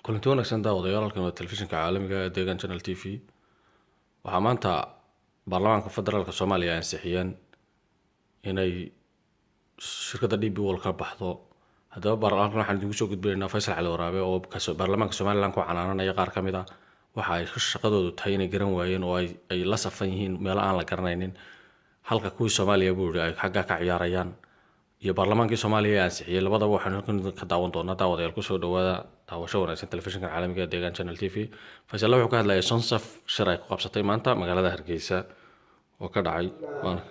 Kulanti wanaagsan, daawadayaal. Halkan waa telefishinka caalamiga ee Deegaan Channel TV. Waxaa maanta baarlamaanka federaalka Soomaaliya ay ansixiyeen inay shirkadda DP World ka baxdo. Haddaba baarlamaankan waxaan idinku soo gudbinaynaa Faysal Cali Waraabe oo baarlamaanka Somaliland ku canaananaya qaar ka mid ah waxa ay shaqadoodu tahay inay garan waayeen oo ay la safan yihiin meelo aan la garanaynin, halka kuwii Soomaaliya, buu yihi, ay xaggaa ka ciyaarayaan, iyo baarlamaankii Soomaaliya ee ansixiyey. Labadaba waxaanu halkan ka daawan doonaa. Daawadayaal, kusoo dhawaada, daawasho wanaagsan telefishinka caalamiga ee Deegaan Channel TV. Faysalla wuxuu ka hadlayay SONSAF shir ay ku qabsatay maanta magaalada Hargeysa oo ka dhacay waana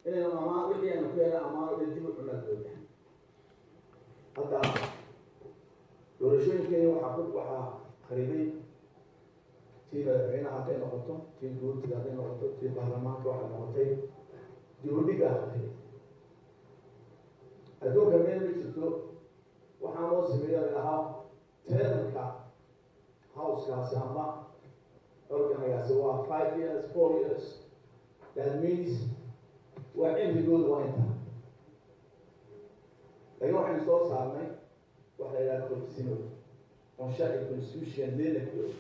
Inaynu amaan wixii aynu ku helay amaan oo dhan dib u cunaa dowladda. Hadda doorashooyinkeeni waxaa kharibay tii madaxweynaha hadday noqoto, tii guurtiga hadday noqoto, tii baarlamaanka, waxay noqotay dib u dhig ah kharibay. Adduunka meel ma jirto waxaa loo sameeya lahaa termka housekaasi ama organagaasi waa 5 years, 4 years. That means waa cimrigoodu waa intaa. Laakiin waxaynu soo saarnay waxa la yidhaha constitution on sharci, constitution meelna ku og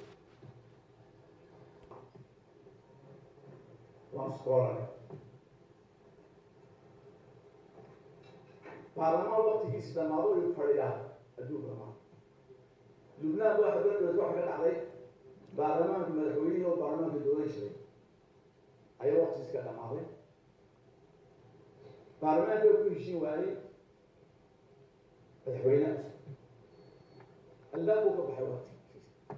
waan iskoolanay. Baarlamaan waqtigiisi dhamaado ayuu fadhiyaa adduunka dhamaan. Lubnaan waxa dowladda waxa ka dhacday baarlamaanka, madaxweynihii oo baarlamaanka dooran jiray ayaa waqtigiis ka dhamaaday. Baarlamaanka ku heshiin waayey madaxweyne cusub, albaabkuu ka baxay, waqtigiisa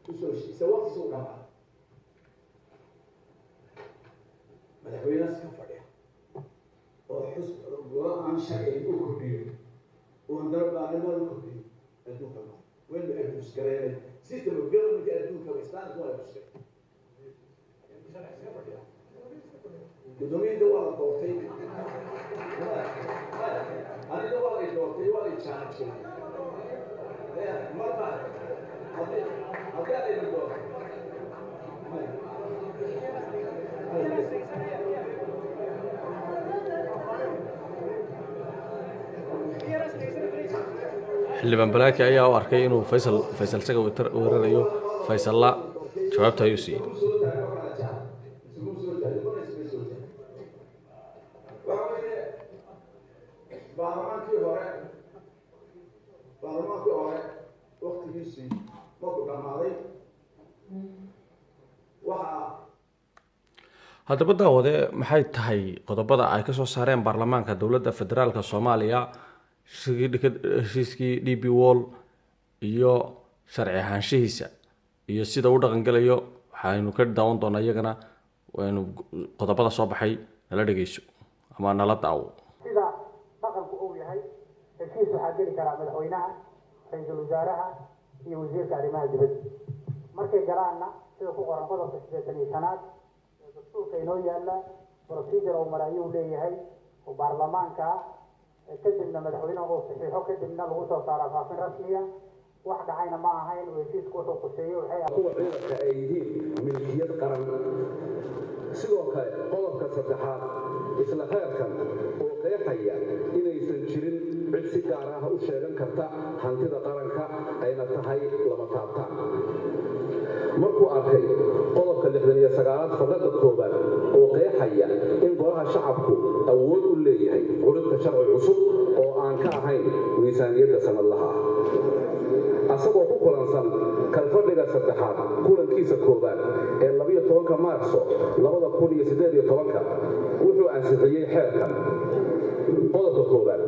kusoo heshiisa, waqtigiisa u dhamaaday, madaxweyneas ka fadhiya oo xus golo aan sharciga u kordhiyo oo haddana baarlamaan u kordhiyo. Adduunka ma waynu abuse gareynay system of government adduunka islaamka waa abuse garay. Iska fadhiya gudoomiyada waa la doortay, aniga waa lay doortay, waa lay challenge. Marka haddii aad doortay. Xildhibaan Balaaki ayaa u arkay inuu Faysal isaga weerarayo. Faysalla jawaabta ayuu siiyey. Soo taago kala jaa isugu soo taago kuna isma soo taago. Waxa weeye baarlamaankii hore waktigiisii markuu dhammaaday waxaa Haddaba daawade, maxay tahay qodobada ay kasoo saareen baarlamaanka dowladda federaalka Soomaaliya heshiiskii DP World iyo sharci ahaanshihiisa iyo sida u dhaqangelayo? Waxaynu ka daawan doonaa iyagana, waynu qodobada soo baxay. Nala dhegeyso ama nala daawo. Sida dhaqanku uu yahay, heshiis waxaa geli karaa madaxweynaha, ra-iisul wasaaraha iyo wasiirka arrimaha dibadda. Markay galaanna, sida ku qoran qodobka 85aad ee dastuurka inoo yaalla, procedure uu mara ayuu leeyahay oo baarlamaanka ah, kadibna madaxweynaha uu saxiixo, kadibna lagu soo saaraa faafin rasmiya. Wax dhacayna ma ahayn oo heshiisku wuxuu quseeyey waxay kuwa ciidanka ay yihiin milkiyad qaran. Sidoo kale, qodobka saddexaad isla xeerkan oo qeexaya inaysan jirin cid si gaar ah u sheegan karta hantida qaranka, ayna tahay lama taabtaan. Markuu arkay qodobka 69aad faqradda koowaad oo qeexaya in golaha shacabku awood u leeyahay curinta sharci cusub oo aan ka ahayn miisaaniyadda sanadlaha ah, asagoo ku kulansan kalfadhiga saddexaad kulankiisa koowaad ee 12-ka Maarso 2018-ka, wuxuu ansixiyey xeerkan. Qodobka koowaad: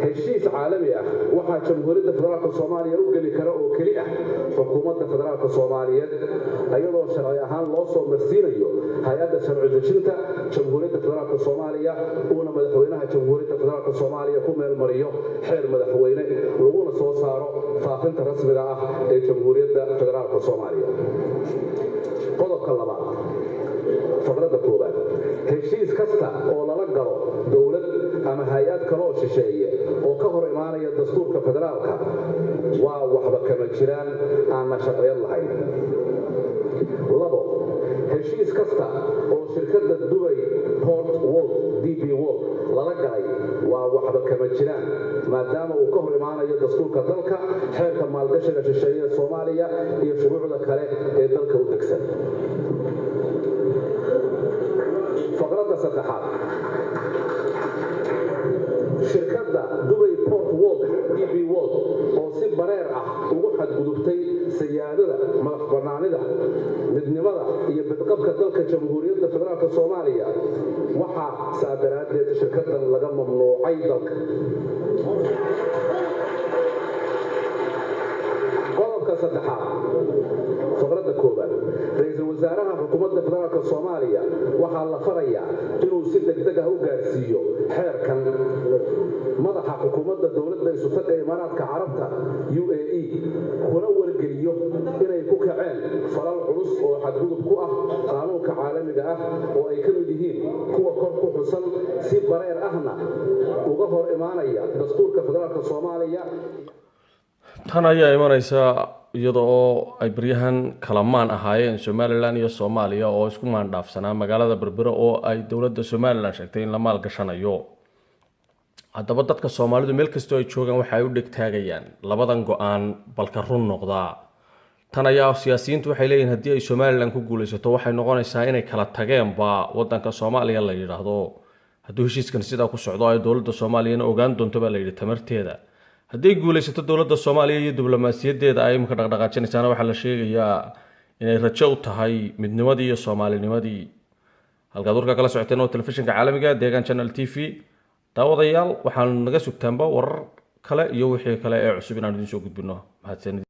heshiis caalami ah waxaa Jamhuuriyadda Federaalka Soomaaliya u geli kara oo keli ah xukuumadda federaalka Soomaaliyeed, iyadoo sharci ahaan loo soo marsiinayo hay-adda sharci dejinta Jamhuuriyadda Federaalka Soomaaliya, uuna madaxweynaha Jamhuuriyadda Federaalka Soomaaliya ku meelmariyo xeer madaxweyne, laguna soo saaro faafinta rasmiga ah ee Jamhuuriyadda Federaalka Soomaaliya. Qodobka labaad faqradda koowaad: heshiis kasta oo lala galo dowlad ama hay-ad kaloo shisheeye oo ka hor imaanaya dastuurka federaalka waa waxba kama jiraan, aanna sharciyad lahayn. Labo, heshiis kasta oo shirkadda Dubai Port World DP World lala galay waa waxba kama jiraan, maadaama uu ka hor imaanayo dastuurka dalka, xeerka maalgashiga shisheeye ee Soomaaliya iyo shuruucda kale ee dalka u degsan. Faqradda saddexaad, shirkadda Dubai Port World, DP World, oo si bareer ah ugu xadgudubtay siyaadada, madax bannaanida, midnimada iyo badqabka dalka Jamhuuriyadda Federaalka Soomaaliya, waxaa saa daraaddeed shirkaddan laga mamnuucay dalka. Qodobka saddexaad, faqradda koowaad, ra-iisul wasaaraha xukuumadda federaalka Soomaaliya waxaa la farayaa inuu si degdeg ah u gaarsiiyo xeerkan madaxa xukuumadda Dowladda Isutaga Imaaraadka Carabta, UAE, kuna wargeliyo inay ku kaceen falal culus oo xadgudub ku ah qaanuunka caalamiga ah, oo ay ka mid yihiin kuwa kor ku xusan, si bareer ahna uga hor imaanaya dastuurka federaalka Soomaaliya. Tan ayaa imaneysa iyada oo ay baryahan kala maan ahaayeen Somaliland iyo Soomaaliya oo isku maandhaafsanaa magaalada Berbera, oo ay dowladda Somaliland sheegtay in la maalgashanayo. Haddaba dadka Soomaalidu meel kastoo ay joogaan waxa ay u dhegtaagayaan labadan go-aan balka run noqdaa. Tan ayaa siyaasiyiintu waxay leeyihin, haddii ay Somaliland ku guuleysato, waxay noqonaysaa inay kala tageenba wadanka Soomaaliya la yidhaahdo, hadduu heshiiskan sidaa ku socdo, ay dowladda Soomaaliyana ogaan doonto, baa la yidhi, tamarteeda. Hadday guuleysato dowladda Soomaaliya iyo diblomaasiyaddeeda ay imika dhaqdhaqaajinaysaana, waxaa la sheegayaa inay rajo u tahay midnimadii iyo soomaalinimadii. Halkaad warkaa kala socoteen oo telefishinka caalamiga Deegaan Channel TV. Daawadayaal, waxaan naga sugtaanba warar kale iyo wixii kale ee cusub inaan idiin soo gudbino. Mahadsanid.